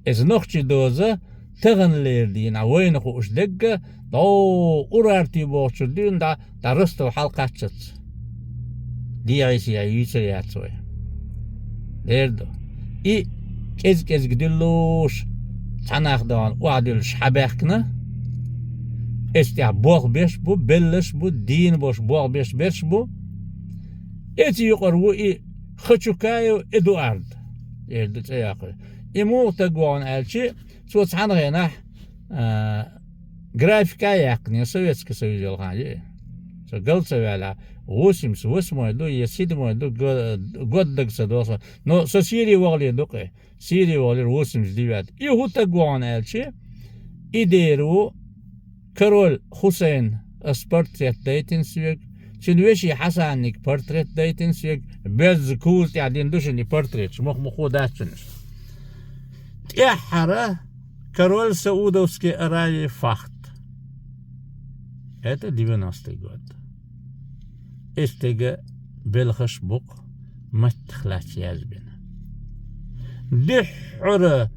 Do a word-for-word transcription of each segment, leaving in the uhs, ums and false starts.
Иза нохчий доза таханлера дийнахь вайна хууш дерг а, дӀо Урартий бохучуьра дуьйна дӀа, дӀа Ростов хьалкхаччалц. ДегӀийсий йийцар яц вай. Дера ду. И кӀез-кӀезиг диллуш, цхьа нах догӀна охьадуьллуш хьабаьхкина, эцу тӀехь болх беш бу, беллаш бу, дийна болуш болх беш берш бу. Эцу юкъара ву и Хачукаев Эдуард, эр ду цӀе йоккхуш. И муха таг ву хьуна аьлча, цо цхьана хенахь, а, графика яьккхина, Советский Союз йолу хан ю и. Со гал ца ваьлла, восемьдесят восьмой ду, я седьмой ду, го-, год дага ца догӀу со. Но со Сири вахале ду-кх и. Сири вахалера восемьдесят девятый. И хӀун таг ву хьуна аьлча, и дера ву король Хусейн, ас портрет дайтина соьга, цуьнан вешин Хьасанниг портрет дайтина соьга, безза куза тӀехь дина ду шуна и портреташ, мах-махо дац цуьнан. ТӀаьххьара король Саудовской Аравии Фахд. Это девяностый год. И стеган белхаш бу-кх маттах лаьцна язбина. Дуьххьара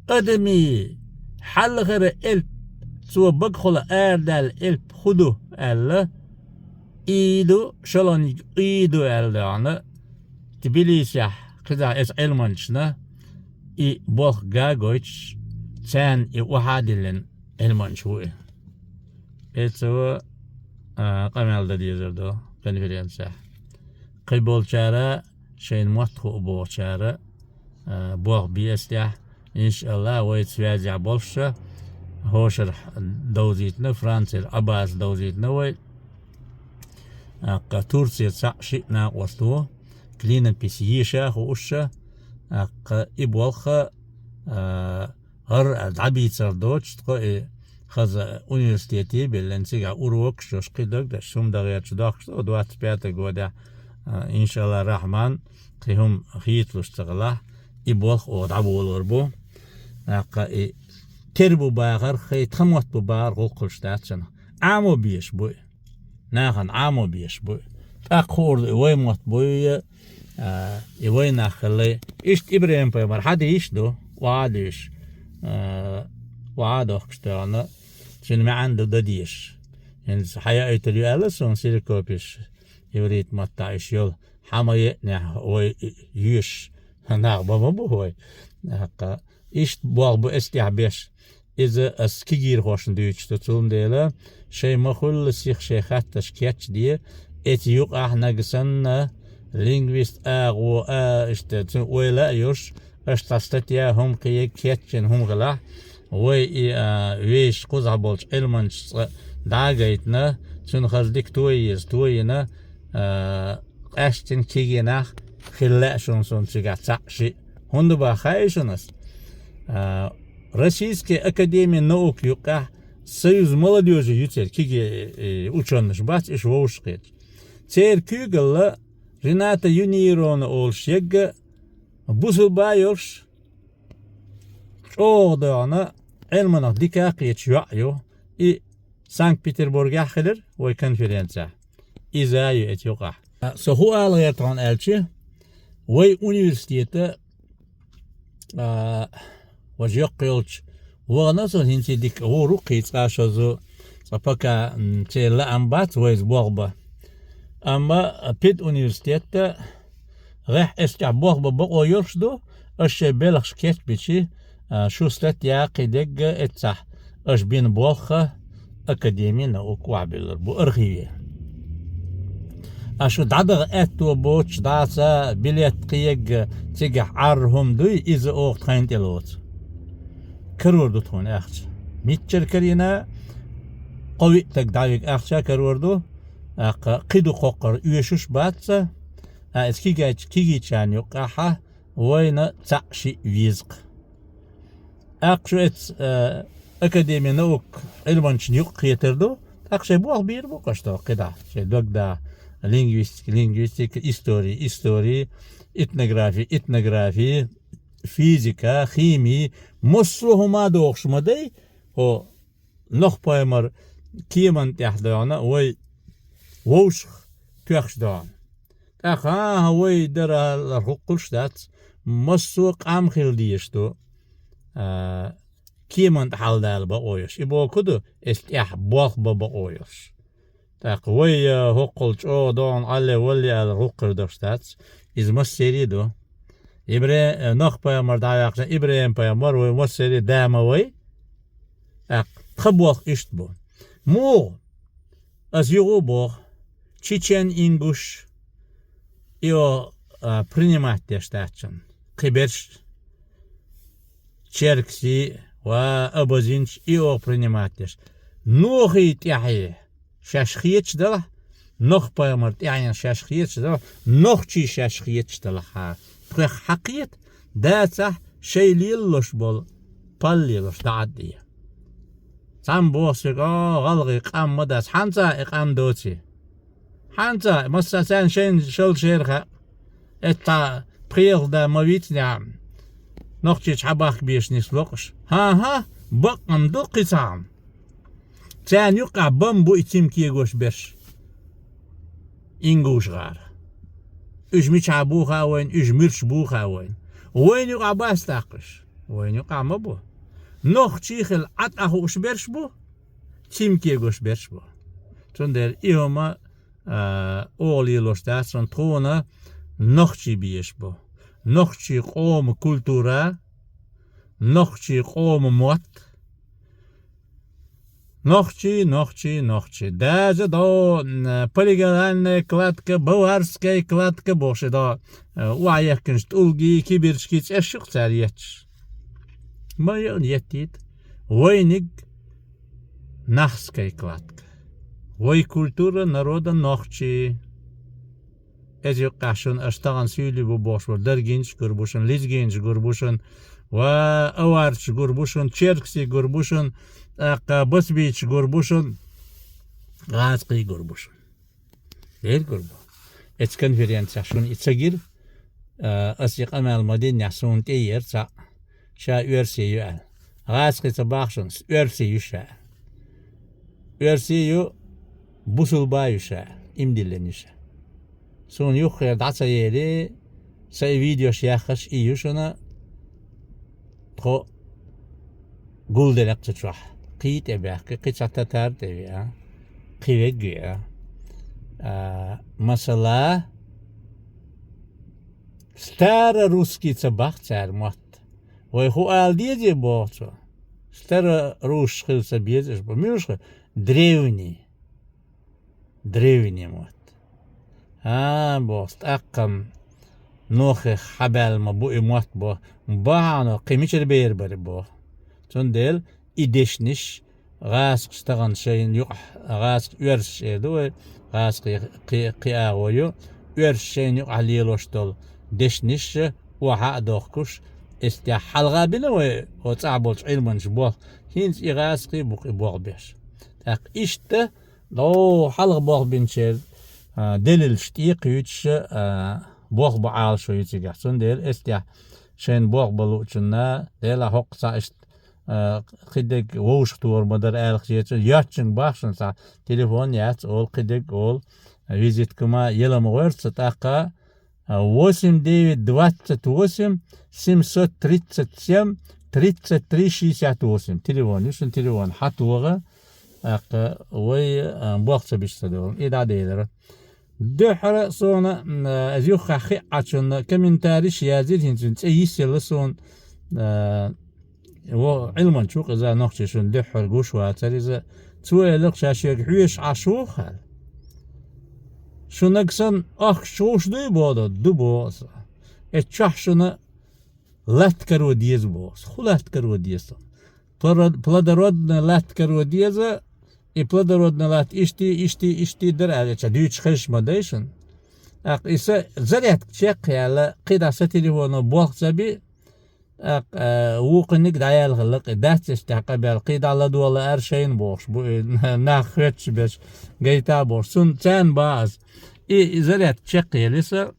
адамийн хьалхара элп, цо багахула арадаьлла элп хӀун ду аьлла, и ду, шолгӀаниг и ду аьлла догӀна, Тбилисехь кхидӀа эцу Ӏилманчашна и болх гагойтуш, царна и охьа а диллина Ӏилманча ву и. Эцо, а, къамел дан дезар ду конференцехь. Кхин болчара, шайна мотт хуу бохучара, а, болх бе эцу тӀехь, иншаАллахӀ, вай связехь болуш, хӀошара довзийтина, Францера Аббас довзийтина вай. ТӀаккха Турцера цхьаъ шиъ накъост ву, клинопись еша хууш, тӀаккха и болх, а, гӀар а дӀабийцар доцуш, тхо и хаза университете а биллина, цигахь урокаш йолуш, кхин дагадеш, хӀума дан гӀерташ дохкуш ду, двадцать пятый годехь, а, иншаАллахӀ Рахьман, кхин хӀума хийцалуш ца хилахь, и болх оха дӀаболор бу. ТӀаккха и тера бу бахар, хай тхан мотт бу бахар гӀуллакх хуьлуш дац цунах. Ӏамо безаш бу и. Нахана Ӏамо безаш бу и. ТӀаккха хуур ду, и вай мотт буй, а, и вай нах хилла. Иштта ИбрахӀим-пайхамар хьан дийш ду, охьа а дуьйш, а, охьа а дохкуш тахана, цуьнан маьӀна ду дан дезаш. ХӀинца хьан яийтур ю аьлла суна сирокопиш, иврит маттахь уьш йолу, хьан ма еънехь вай йоьшуш нах бан ма бу вай. ТӀаккха иштта болх бу эцу тӀехь беш. Иза ас кегийрхошна дуьйцуш ду, цундела шайн ма-хуьллу сиха шайн хаттарш кечде, эцу юкъахь нагахь санна лингвист агӀо а, иштта цу ойла а йолуш, аша цхьа статья хӀума кхиерг кечйина хӀума хилахь, вай и, а, вешан кхузахь болчу Ӏилманчашца дӀа а гайтина, цуьнан хаза дика то еза, то йина, а, къаьстина кегий нах хила лаьа шуна суна цигахь цхьаъ шиъ. ХӀунда бах хаьий шуна ас? А, Российская академия наук юккъехь союз молодёжи ю церан, кегий, э, учёнаш бац, уьш вовшахкхеташ. Церан куьйгалла Рената Юниеровна олуш ерг а бусулба йолуш, чӀогӀа догӀна, Ӏилманах дика а кхеташ йоӀ ю. И Санкт-Петербургехь хилира вай конференцехь. Иза а ю эцу юкъахь. Со хӀун ала гӀерта хьуна аьлча, вай университета, а, важа йоккха йолчу вахана со, хӀинца дика гӀур ву кхин цкъа шозза, цкъа пока, м, церан лаам бац вайца болх бан. Амма педуниверситета гӀехь эцу тӀехь болх бан бакъо йолуш ду, аша шайн белхаш кечбичи, а, шу статья кхин дегга эццахь, аша бина болх а Академия наук охьабиллар бу архиве. А шу дӀадаха аьтто боцуш дӀаса билет кхиерг цигахь Ӏар хӀума дуй, иза оха тхайна тӀе лоцу. Карор ду тхуна аьхча. Миччара карийна, кхо-виъ таг дӀавига ахча карор ду, тӀаккха кхин ду кхоккхур оьшуш бац ца, а иза кигайча-, кигийчарна юккъехьа вайна цхьаъ-шиъ веза-кх. ТӀаккха шу эцу, э, Академия наук Ӏилманчна юкъа кхетар ду, тӀаккха шайн болх бийр бу-кх аша тхо кхидӀа, шайн дог да, лингвистика, лингвистика, история, история, этнография, этнография, физика, хими, массо а хӀума дохуш ма дай, хӀо, Нохпоймар кеман тӀехь доьгӀна, вай вовшах тоьхча доьгӀна. ТӀаккха, хӀан-хӀа, вай дара хӀокхуьлуш дац, массо а къам хила дезаш ду. а, кеман тӀа хьалдала бакъо йолуш. И боху ду, эс тӀехь болх бан бакъо йолуш. ТӀаккха вай, а, хӀокхул чӀогӀа догӀун Ӏалле валле аьлла гӀуллакх хир долуш дац. Иза массерий а ду. Ибре-, э, Нох-пайхамар дӀаваьккхина, ИбрахӀим-пайхамар вай массерий а да ма вай. ТӀаккха тхан болх иштта бу. Муха? Ас юха а боху, чечен-ингуш, и о, а, принимать деш дац шуна. Кхиберш, черкси ва абазинчу и о принимать деш. Нохий тӀаьхье шаьш хеташ далахь, Нох-пайхамар тӀаьхье шаьш хеташ далахь, нохчий шаьш хеташ далахь. Тхох хьакхета, дацахь шай лелалуш болу пал лелош дӀа а де. Цхьамма боху соьга: «О, гӀалгӀай къам ма дац». Хьанца и къам доций? Хьанца? Массарна царна шайна шал шера хаьа. Эццахь пхи-ялх да ма вицнехь, нохчий чхьабахка безаш нисло-кх уьш. ХӀан-хӀа, бакъ-м ду кхин цхьа хӀума. Царна юккъехь бан бу и цим кегош берш. Ингуш гӀара. Уьш мичахь бу хаьа вайна, уьш муьлш бу хаьа вайна. Вайна юкъахь бац тӀаккха уьш? Вайна юкъахь ма бу. Нохчий хила Ӏа тӀе хууш берш бу, цим кегош берш бу. Цундела и хӀума, а, оха лелош дац, цунна тхуна нохчий безаш бу. Нохчий къоман культура, нохчий къоман мотт. Нохчий, нохчий, нохчий. Даже до, м, полигональная кладка, баварская кладка бохуш до, э, охьаехкинчу тӀулгий, кибирчкий цӀеш ю-кх цара етташ. Ма йиъна еттийта. Вайниг нахская кладка. Вай культура народа нохчий. Эза юккъехь шуна аша тахана суьйлий бу бохуш болу даргинчаш гур бу шуна, лезгинчаш гур бу шуна, ва аварцаш гур бу шуна, черкси гур бу шуна, тӀаккха басбийчаш гур бу шуна, гӀазкхий гур бу шуна. Дера гур бу. Эцу конференцехь шуна и ца гира, а, аса и къамел ма диннехь суна тӀе ера цхьаъ, ша оьрси ю аьлла. ГӀазкхий ца боху шуна, оьрси ю ша аьлла. Оьрси ю, бусулба ю ша аьлла, иман диллина ю ша. Суна юххера дӀа ца ели, сан и видеош яххаш и ю шуна, тхо гулделла-кх цу чохь. Кхин тӀе баьхки, кхин цхьа татар тӀе веа, кхин вег веа. А, масала, старорусский ца боху цара мотт. Вай хӀун ала дезий боху цо? Старорусский хила ца безаш бу. Муьлш хила? Древний. Древний мотт. А, боху, тӀаккха-м нохех хьабаьлла ма бу и мотт бо. Бахьано, кхин мичара бер бара боху. Цундела и дешнаш гӀазкхаша тахана шайна юкъахь, гӀазкхаша оьрсаш эр ду вай, гӀазкхий кхи-, кхин агӀо ю, оьрсаша шайна юкъахь лелош долу дешнаш охьа а дохкуш, эцу тӀехь хьалха бина вай, о цӀахь болчу Ӏилманча болх, хӀинца и гӀазкхий бу-кх и болх беш. ТӀаккха иштта, дӀо хьалха болх бинчеран, а, делилш тӀекхуьйцуш, а, болх бан Ӏалашо ю цигахь. Цундела эцу тӀехь шайна болх бан луучунна, Делахь хӀокху цхьа иштта, а, кхидерг вовшахтохар ма дара аьлла хезча, йоьттачуьнга боху шуна цхьа телефон яц олу, кхидерг олу, визитка ма яла ма гӀоьрта сан тӀаккха, а, восемь девять двадцать восемь семьсот тридцать семь тридцать три шестьдесят восемь. Телефон ю шуна, телефон хьатоха, тӀаккха вай, а, болх ца беш ца довла. И дӀаделира. Дуьххьара суна, м, а, иза юххехь хиъ Ӏачунна комментарийш язйира, хӀинца цӀе йисъелла суна, а, во, Ӏилманча ву-кх иза, нохчи шуна дуьххьара гуш вацара иза. Цо элира-кх ша шега хьоьжуш Ӏаш ву-кх аьлла. Шуьнаг санна ахча гӀуш дуй боху, ду боху аса. Эцу чохь шуна латта каро деза боху аса. ХӀун латта каро деза сан? Плодород-, плодородная латта каро деза, и плодородная латта ишти, ишти, ишти дара аьлла, ша дуьйцуш хезаш ма дай шуна. ТӀаккха и сан зарядка чекхъяьлла, кхидӀа сан телефоно болх ца би, тӀаккха, а, вукхуниг дӀаяьлла хилла-кх и, дац эцу тӀехь къабел, кхидӀа ладогӀа лаьара шайна бохуш бу, и нах хоьттуш берш гайта а бохуш. Цунна царна бан аса. И, и зарядка чекхъели сан,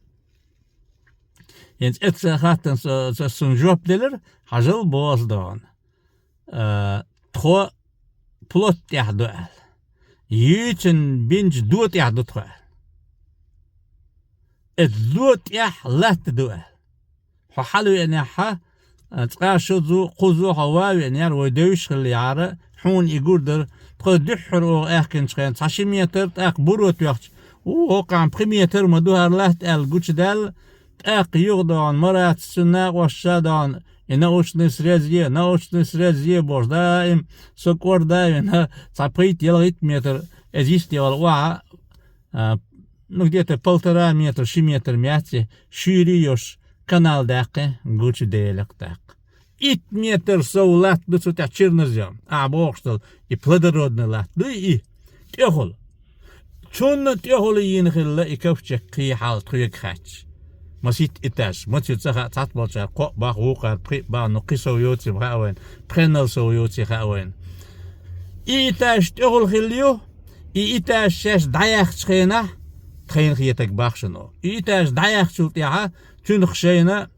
хӀинца эцу хаттарна со, со, суна жоп делира, хьажал боху аса догӀна. А, тхо плод тӀехь ду аьлла. Юьйцина бинчу до тӀехь ду тхо аьлла. Эцу до тӀехь латта ду аьлла. Хьо хьалавеанехь, А, цкъа шозза, кхузза хьо ван а веана яр, вай девзаш хилла яхьара, хьуна и гур дара, тхо дуьххьара оха аьхкинчу хенахь цхьа ши метр, тӀаккха буро тоьхча, у, хӀокхахь пхи метр ма ду хӀара латта аьлла гучудаьлла, тӀаккха юха догӀна Марат, цуьнан накъосташа догӀна, и научный среза е, научный среза е бохуш, даим со кӀорда а вина, цхьа пхийтта-ялхитта метр, иза йист яхала охьа, а, ну, где-то полтора метра, ши метр ма яц и, шуьйра йолуш канал даьккхи, гучуделира тӀаккха. Итт метр сов латта ду цу тӀехь чернозём, ахьа бохуш долу, и плодородный латта ду и, тӀехула. Цунна тӀехула йина хилла и ковчег кхин хьалха тхоьга хаьттича. Масийтта этаж, маца ю ца хаьа, цхьацца болчара кхоъ бах, вукхара пхиъ бах, ну, кхин сов йоций хаьа вайна, пхеннал сов йоций хаьа вайна. И этаж тӀехула хилла ю, и этаж шаьш дӀаяьхчу хенахь, тхайна хетарг бах шуна. И этаж дӀаяьхчул тӀаьхьа цуьнах шайна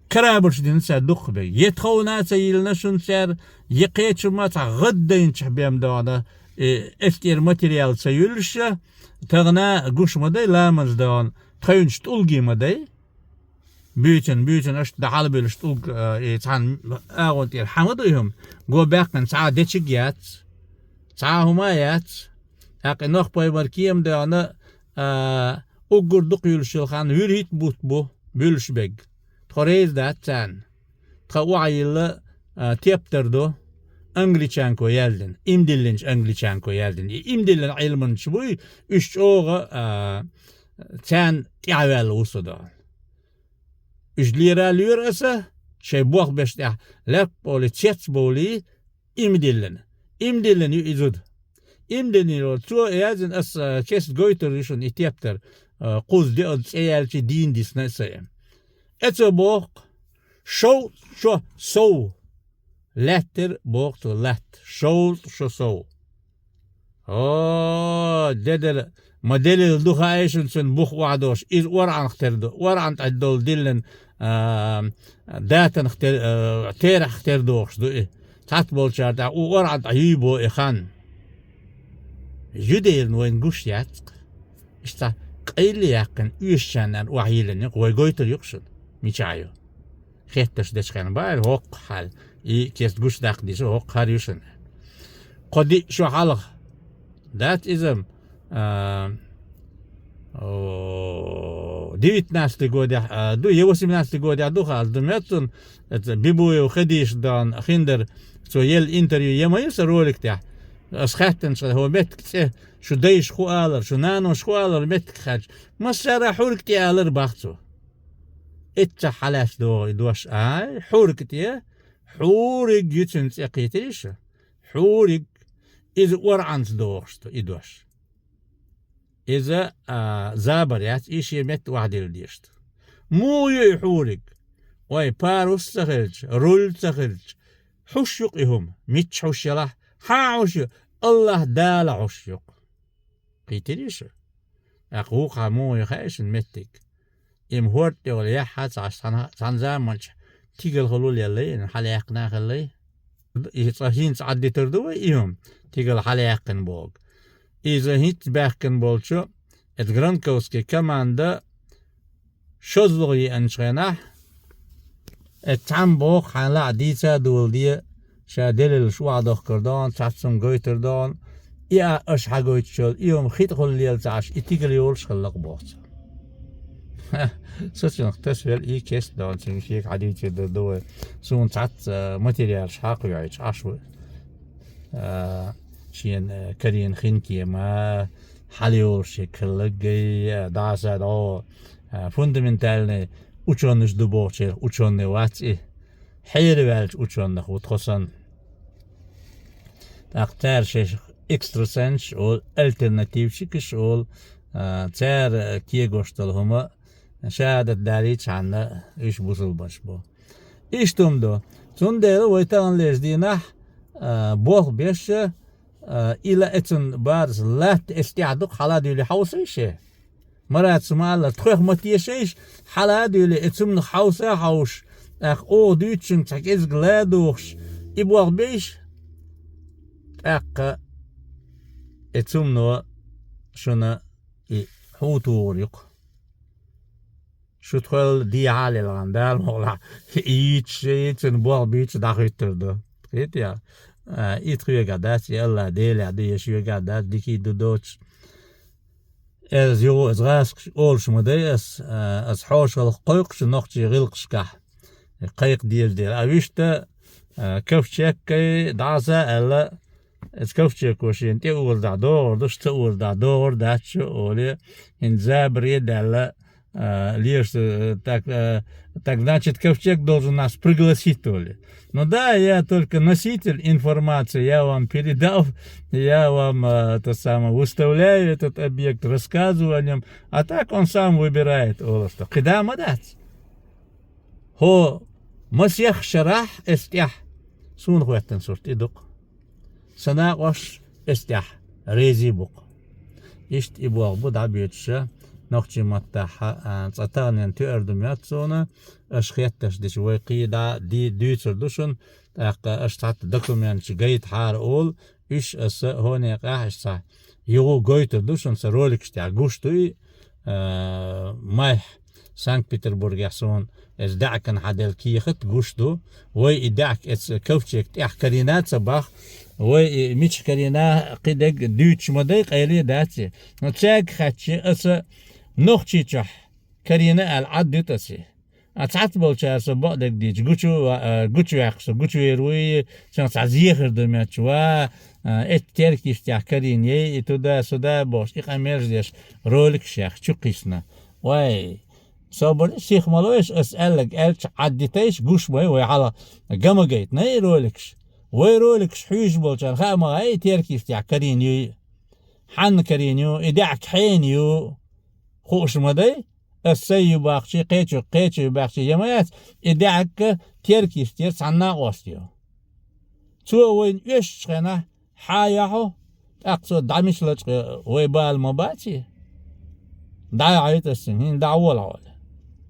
корабльш дина цара дукхахберг. Я тховна а ца йиллина шуна цара, я кхечунна а цхьа гӀаддайначохь бен догӀна, э, эскера материал ца юьллуш, тахана гуш ма дай ламаз догӀна, тхевнаш тӀулгий ма дай. Буьйцун, буьйцун аша дан хьалабуьллуш тӀулг, э, и цхьана агӀон тӀера хьан ма ду и хӀума? Го баьккхина цхьа а дечиг яц, цхьа а хӀума а яц. ТӀаккха и нохпоймар кема догӀна, а, уггар дукха юьллуш йолу хан вуьрхӀитта бутт бу буьллуш берг. Тхо реза дац царна. Тхан охьайилла, а, тептар ду, англичанко яздина, имдиллинчу англичанко яздина. И имдиллина Ӏилманчаш буй, уьш чӀогӀа, а, царна тӀаьхьаваьлла ву со догӀу. Уьш лера а лоьру аса, шайн болх беш тӀехь лаьппа олий, цец бовлий, имдиллина. Имдиллина ю и зуда. Имдиллина ю, цо яздина, аса, а, кест гойтур ю шуна и тептар, а, кхузза де оцу цӀе яьлчи дийна дисна аса и. Эцо боху, шовзткъа шо сов лаьттира, боху цо, латта. Шовзткъа шо сов. О, дедара, ма делил ду хаьий шуна цуьнан бух охьадош? Иза орӀанах тера ду, орӀан тӀе долу диллина, а, датанах тера, а, терахьах тера дохуш ду и. Цхьацца болчара тӀехь у орӀан тӀе юй бо и хан. Юдерна вайна гуш яц-кх. Иштта къайле яьккхина, оьшучарна охьайиллина ю-кх, вай гойтур ю-кх шуна, мичахь ю. Хеттарш дечу хенахь баьлла хӀокху хьал, и кест гуш даккха дийша хӀокху хӀара ю шуна. Кхо-диъ шо хьалха дац иза, а, о, девятнадцатый годехь, а, ду, я восемнадцатый годехь ду хаза ду меттан, это Бибуев Хадиша дан хиндер, цо елла интервью я ма ю сан ролик тӀехь. Ас хаьттинчу хӀо меттиг цӀе, шу дайша хӀу алар, шу наноша хӀу алар меттиг хаьттича, массара хьург тӀе алар бах цо. Эццахь хьалаьцна догӀу и дош, ай, хьург тӀе, хьуриг ю цуьнан цӀе, кхийтирий шу? Хьуриг, иза орӀанца дохуш ду и дош. Иза, а, забар яц, и шен метта охьадилла дезаш ду. Муха ю и хьуриг? Ой, парус ца хилча, руль ца хилча, хьуш ю-кх и хӀума, мичча хьуш елахь, хьан хьуш ю? АллахӀ Дала хьуш ю-кх. Кхийтирий шу? ТӀаккха вукхахь муха ю хаьий шуна меттиг? Има хӀорда тӀехула яхьа ца Ӏаш, цхьана, цхьана заманчохь тигал хилла леллай, хьалаяьккхина а хиллай. И цкъа хӀинца Ӏаддитар ду вай и хӀума, тигал хьалаяьккхина боху. Иза хӀинца баьхкина болчу, эта Гранковский команда шозлагӀа еанчу хенахь, эта цхьамма боху, хьайна лаахь дийца а доладе, ша делилаш охьадохкар дон, цхьаццам гойтар дон, и а аша хьагойтучул, и хӀума хи тӀехула лела ца Ӏаш, и тигал йолуш хилла-кх боху цо. Со цунах тасавелла и кест дон, цуьнга шега хьадийцар дар ду вай. Суна цхьацца материалаш хьакхоьхьуьйтуш Ӏаш ву. А, шена, а, карийна хинкема, хьалайолуш шен каллаг гай, а, дӀаса дӀо, а, фундаментальный учёныш ду бохучерах учёный вац и. Хьераваьллачу учёных ву тхо санна. ТӀаккха цара шайх экстрасенсаш олу, альтернативщикаш олу, а, цара кегош долу хӀума шахӀадат далийчхьана уьш бусулбанаш бу. Иштта хӀума ду. Цундела вай таханлерчу дийнахь, а, болх беш, а, и лаьцна барс латта эс тӀехь ду-кх, хьала а дуьйлий хьовсийша. Марат, ма-аллара, тхоьх ма тешайша, хьала а дуьйлий, и цумнах хьовса а хьовсуш, тӀаккха оха дуьйцучуьнга цхьа кӀезиг ла а дохуш, и болх бейша. ТӀаккха и цумно шуна и хьу тухур ю-кх. Шу тхол дехьа лелгӀан Дала мукъалахь, ийцаш, ийцина болх бийца дӀахӀуьттур ду. Хетий? А, итт хьоьгахь дац, и Аллах Делехь ду, я шоьгахь дац, дикий ду доцуш. Эс юха, эс гӀазкхаш олуш ма дай ас, а, ас хьошалгӀа кхойкхуш нохчий гӀиллакхашкахь. Кхайкха деза дела. А вуьшта, а, Ковчегкай дӀаса аьлла, эс Ковчегко шена тӀе озадахь догӀур ду, ца озадахь догӀур дац шу, оле, хӀинца забаре а даьлла, а, леш, э, так, э, так, значит, Ковчег должен нас пригласить, что ли? Ну да, я только носитель информации, я вам передал, я вам, э, это самое, выставляю этот объект, рассказываю о нем, а так он сам выбирает, олуш ду. КхидӀа ма дац. ХӀо, масех шарахь эс тӀехь суна хӀоьттина сурт и ду-кх. Сан накъош эс тӀехь резий бу-кх. Иштта и болх бу дӀабоьдуша нохчий маттахь, а, цкъа таханен тоьар ду моьтту суна, аша хеттарш дича вай кхийдӀа ди-, дуьйцур ду шуна, тӀаккха аша цхьатта документаш гайтахьара олу, уьш аса хӀокху некъахь иштта юха гойтур ду шуна сан роликаш тӀехь, гуш ду и, а, майхь Санкт-Петербургехь суна эс даьӀахкана хьаделла кехат гуш ду. Вай и даьӀахк эца Ковчег тӀехь карийна а ца боху, вай и мичахь карийна кхидерг дуьйцуш ма дай, къайле а дац и. Но цаьрга хаьттича аса Нохчийчохь карийна аьлла Ӏаддуьту аса и. А цхьацца болчара со бакъдерг дийцича, гучу, а, гучуваьккхича со гучувер вуй, цунах цхьа зехар ду моьттуш, ва, а, эцу теркашкахь карийна яй и туда-суда бохуш, и къамелаш деш роликаш яьхна чу кхиссина. Вай, собар, сиха ма лойша, аса аьлларг аьлча Ӏаддитайша, гуш ма ю, вай хьалха ган ма гайтина и роликаш. Вай роликаш хьуьйсуш болчарна хаа ма хаьа и теркашкахь карийна юй, хьанна карийна ю, и даьӀахк хьенан ю, хууш ма дай. Ас сайн ю бахчий, кхечу, кхечу ю бахчий, я ма яц, и даьӀахк теркашкара цхьана накъоста ю. Цо вайна оьшучу хенахь хьан яхьу, тӀаккха цо дӀамича лачкъа вай бала ма баций? ДӀа а Ӏайтта ас цуьнга, хӀинца дӀа а волахь олу.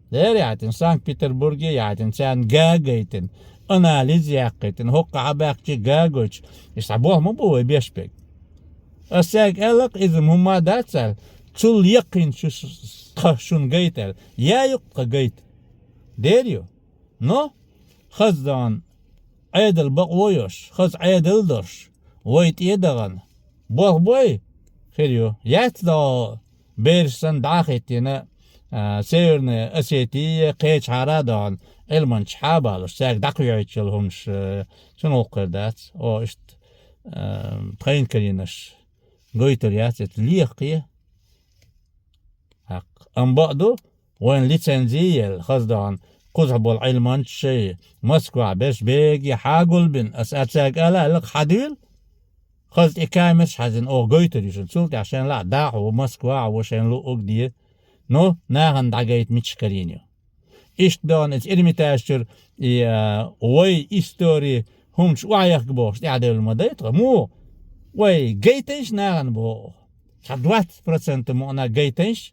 Дера яхьийтина, Санкт-Петербурге яхьийтина, царна га а гайтина, анализ а яьккхийтина, хӀокху хьан баьхкачий га а гойтуш, иштта болх ма бу вай беш берг. Ас цаьрга аьлла-кх, иза хӀумма а дац аьлла, цул яккхийна шу тхан шуна гайта аьлла. Я ю-кх тхан гайта. Дера ю. Но, хаза догӀна, Ӏедал бакъо йолуш, хаза Ӏедал а долуш, вай тӀе а дахана, болх бой хир ю. Яц догӀу бераш санна дӀа а хӀиттийна, а, Северная Осетия, кхечахьара а догӀна, Ӏилманчаш хьа а балош, цаьрга дӀакхоьхьуьйтуш йолу хӀуманаш, а, цунна гӀуллакх хир дац. О, иштта, а, тхайна карийнарш гойтур яц, эцу леха кхе. ТӀаккха. Амма бакъ ду, вайна лицензи а елла, хаза догӀна, кхузахь болу Ӏилманчаш а, Москвахь берш беге хьа а гулбина, аса цаьрга ала аьлла-кх, хьадуьйла, хаза тӀе камераш хьаьзна, оха гойтур ю шуна, цул тӀаьхьа шайна лаахь дӀахьо Москва а, вон шайна луъург де. Ну, нахана дӀагайта мичахь карийна ю. Иштта догӀна иза Эрмитаж чуьра, и, а, вай истори хӀуманаш охьаехка бохуш, тӀаьхьадевлла ма дай тхо. Муха? Вай гайтайша нахана боху. Цхьа двадцать процентов мукъана гайтайша.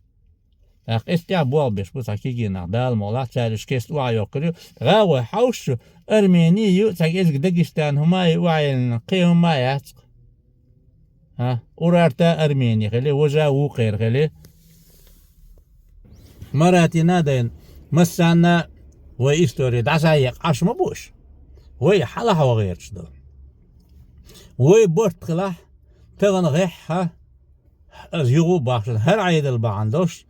ТӀаккха эцу тӀехь болх беш бу цхьа кегий нах, Дала мукъалахь, цара уьш кеста охьайоккхур ю. ГӀа вай хьовсчу Армени ю, цхьа кӀезиг Дагестан хӀума а ю, охьайиллина кхин хӀума а яц-кх. ХӀа, Урарта Армени хили, важа вукхера хили. Маратина а дайна, массанна вай истори дӀасаекъа Ӏаш ма бу уьш. Вай хьалахьо гӀерташ ду. Вай барт хилахь, тахана гӀеххьа, аса юха а бахчана, хӀара Ӏедал бахьана долуш,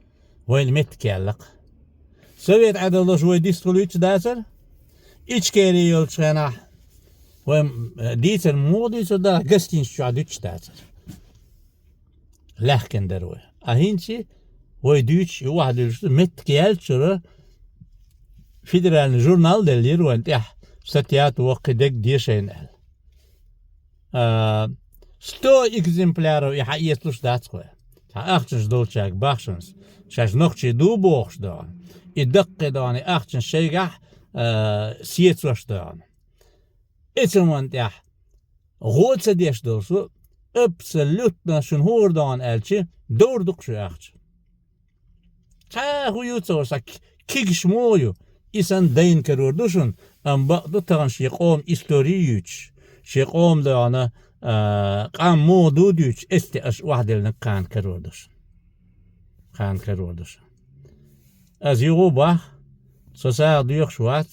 вайна меттиг яьлла-кх. Совет Ӏедал долуш вай дистхуьлуьйтуш дацара. Ичкери йолчу хенахь вай, м, дийцар муха дуьйцур дара, гостиница чохь дуьтуш дацара. Лаьхкина дара вай. А хӀинца вай дуьйцуш и охьадуьллуш ду, меттиг яьллачуьра федеральный журнал деллера вайна тӀехь, статья тоху, кхин дерг де шайна аьлла. А, сто экземпляров и хьаэцалуш дац-кх вай. Цхьа ахчанаш долчаьрга бахчанаш, шаьш нохчий ду бохуш догӀу. И даккхий догӀу, и ахчанаш шайгахь, а, сецош догӀу. Эцаман тӀехь гӀо ца деш долуш ву, абсолютно шуна хӀора догӀу аьлча, довр ду-кх шун ахча. Цхьа хӀун ю ца вара, сан к-, кигаш муха ю? И санна дайна карор ду шуна, амма бакъ ду тахана шен къоман истори юьйцуш, шен къоман догӀана, а, къам муха ду дуьйцуш, эцтеаш охьадиллинарг кхана карор ду шуна. Кхана карор ду шуна. Аз юха бах, со сагӀа доьхуш вац,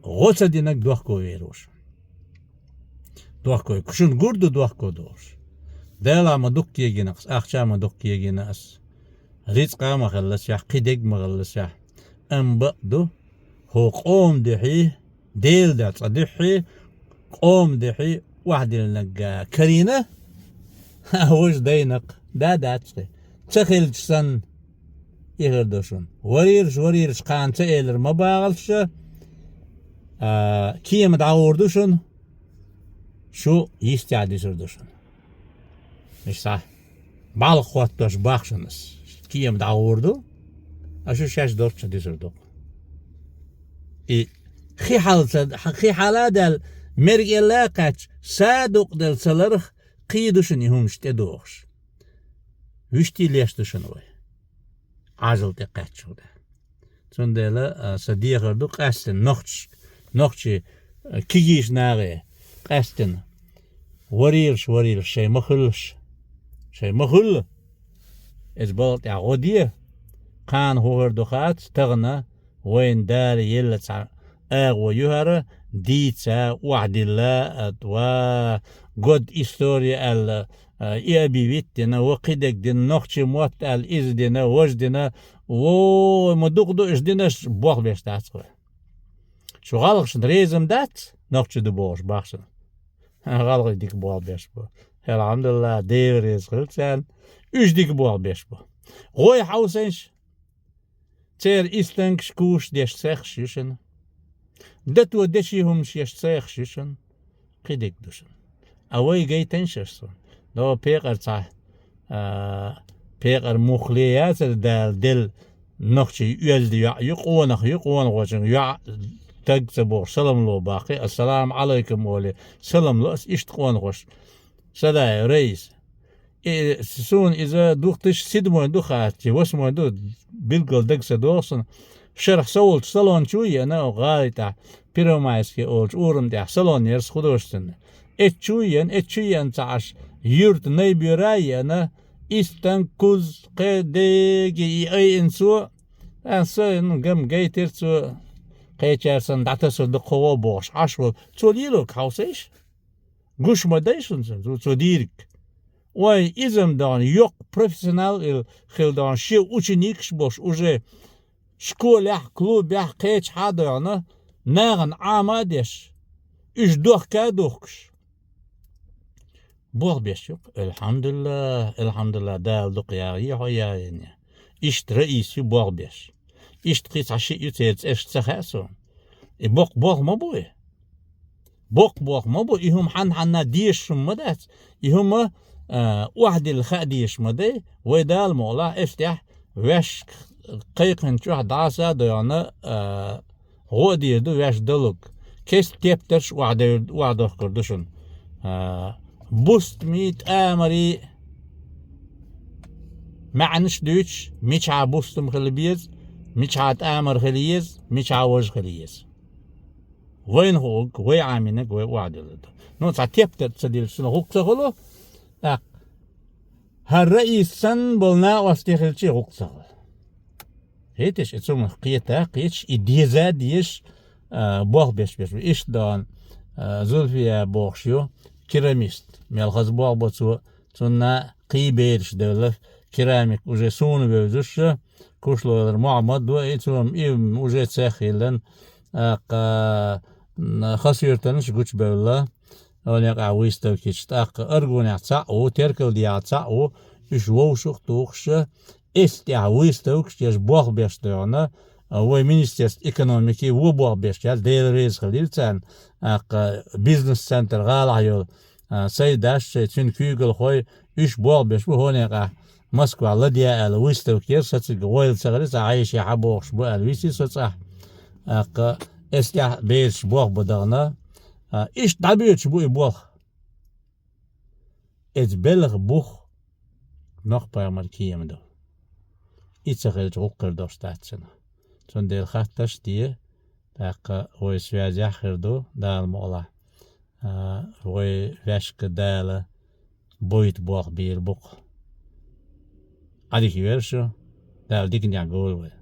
гӀо ца динарг дохко вер ву шун. Дохко, шун гур ду дохко долуш. Дала ма дуккхе гина ас, ахча ма дуккхе гина ас. Рицкъа ма хилла сехь, кхидерг ма хилла сехь. Амма бакъ ду, хӀо къоман дуьхьа, Делан дуьхьа, цкъа дуьхьа, къоман дуьхьа охьадиллинарг карийна, а важа дайнакх, да, дац хи. Ца хилча санна, и хир ду шуна. Варийраш, варийраш кхана ца элира ма багӀалаш, а, кема дӀагӀур ду шуна, шу йистехь дуьсур ду шуна. Иштта, бӀалха хӀоттош бах шуна ас. Кема дӀагӀур ду, а шу шаьш долчча дуьсур ду. И хи хьал ца, хи хьала а даьлла, мерг элла а кхаьчча, са дукъ делла ца ларх, кхий ду шуна и хӀумаш тӀедохуш. Вуьшта леш ду шуна вай. Ӏажал тӀе кхаьчча да. Цундела, а, сан дехар ду къаьстина нохчаш-, нохчий, а, кегийчу нахе, къаьстина. Варийраш, варийраш, шайн ма хуьллаш. Шайн ма хуьлла. Иза балха тӀехь гӀо де. Кхана хӀун хир ду хац, тахана вайна Дала елла цхьа агӀо ю хӀара, дийца, охьадилла, а, ва год история аьлла, а, и объявить дина, ва кхидерг дина, нохчийн мотт аьлла, иза дина, важа дина, во, ма дукха ду уьш динарш, болх беш дац вай. Шу гӀалгӀашна реза ма дац, нохчий ду бохуш бах шуна. ГӀалгӀай дика болх беш бу. Алхьамдулиллахь, Дела реза хила царна, уьш дика болх беш бу. ГӀой хьовсийша, церан истанкаш, кушаш деш цхьаьххаш ю шуна. Дато дечийн хӀумаш еш цхьаьххаш ю шуна. Кхидерг ду шуна. А вай гайтина шаьш суна. Но пекъар цхьа, а, пекъар муха ле яцара Дала делла нохчий оьзда йоӀ ю, къонах ю, къонахочун йоӀ, даг ца бохуш, салам ло баккхий, ассаламу Ӏалайкум олий, салам ло ас иштта къонахош. Садаев Раиса. И, суна иза две тысячи седьмой ду хаьттича, восьмой ду, билггал дага ца догӀу суна. Шарахь со волчу салон чу а еана, гӀали тӀехь, Первомайский олучу урам тӀехь салон яра сан художественный. Эцчу а еана, эцчу а еана ца Ӏаш, юьрта Найбера а еана, истан, куз, кхе деги и айина цо, а, со, ну, гам гайтира цо, кхечара санна дӀатасур ду кхо гӀо бохуш, Ӏаш волу. Цо лелорг хьовсийша. Гуш ма дай шуна цо, цо дийриг. Ой, иза-м догӀна, йоккха профессионал хила догӀна, шен ученикаш болуш уже школехь, клубехь, кхечахьа а догӀна, нахана Ӏама а деш, уьш дохка а духкуш. Болх беш ю-кх, алхьамдулиллахь, алхьамдулиллахь, Дала дукха яхъе хьо яхъян. Иштта Раис ю болх беш. Иштта кхин цхьа шиъ ю, церан цӀераш ца хаьа суна. И боккха болх ма бу и. Боккха болх ма бу, и хӀума хьанна-хьанна дезаш хӀума ма дац. И хӀума, а, охьадилла хаа дезаш ма дай, вай Дала мукъалахь, эс тӀехь ваьш кхайкхина чохь дӀаса а дойгӀна, а, гӀо а дийр ду ваьш далург. Кеста тептарш охьадевр-, охьадохкур ду шуна. А, бустамий, тӀамарий маьӀнаш дуьйцуш, мичахьа бустам хила беза, мичахьа тӀамар хила еза, мичахьа важа хила еза. Вайна хуург, вай Ӏамийнарг вай охьадиллар ду. Ну, цхьа тептар ца дилча, цунах хӀума ца хуьлу, тӀаккха хӀара Раис санна болу накъостий хилча, хӀума ца хуьлу. Хеташ, и цунах кхета, кхеташ, и деза а дезаш, а, болх беш беш бу. Иштта догӀна, а, Зульфия бохуш ю, керамист. Мел хаза болх бо цо, цунна кхий бераш девлла, керамик уже суна вевзаш, Кушлойла Мухьаммад ву, и цо-м, и уже цех хилла, тӀаккха, м, Хасуьртанаш гучубевлла, оха некъахь выставкаш, тӀаккха Аргунехь цхьаъ ву, Теркалдехь цхьаъ ву, уьш вовшах а тухуш, эс тӀехь выставкаш еш болх беш дойгӀна, а, вай Министерство экономики вон болх беш яц, Дела реза хилийла царна, тӀаккха бизнес-центр гӀалахь йолу, а, Сайдаш, шайн цуьнан куьйгалхой, уьш болх беш бу, хӀокху некъахь Москвахь ладъян аьлла выставка яра, сациг гӀойла ца хилира, цхьа хьеший хьан бохуш бу аьлла висира со цӀахь. ТӀаккха эс тӀехь бераш болх бан дахана, а, иштта дӀабоьдуш бу и болх. Эца белхан бух Нохь-пайхамар кема ду. И ца хилча, гӀуллакх хир долуш дац цунах. Цундела хаттарш а де, тӀаккха вай связехь а хир ду, Дала мукъалахь. А, вай ваьшка Дала бойта болх бийр бу-кх. Ӏадика йойла шу, Дала диканехь гойла вай.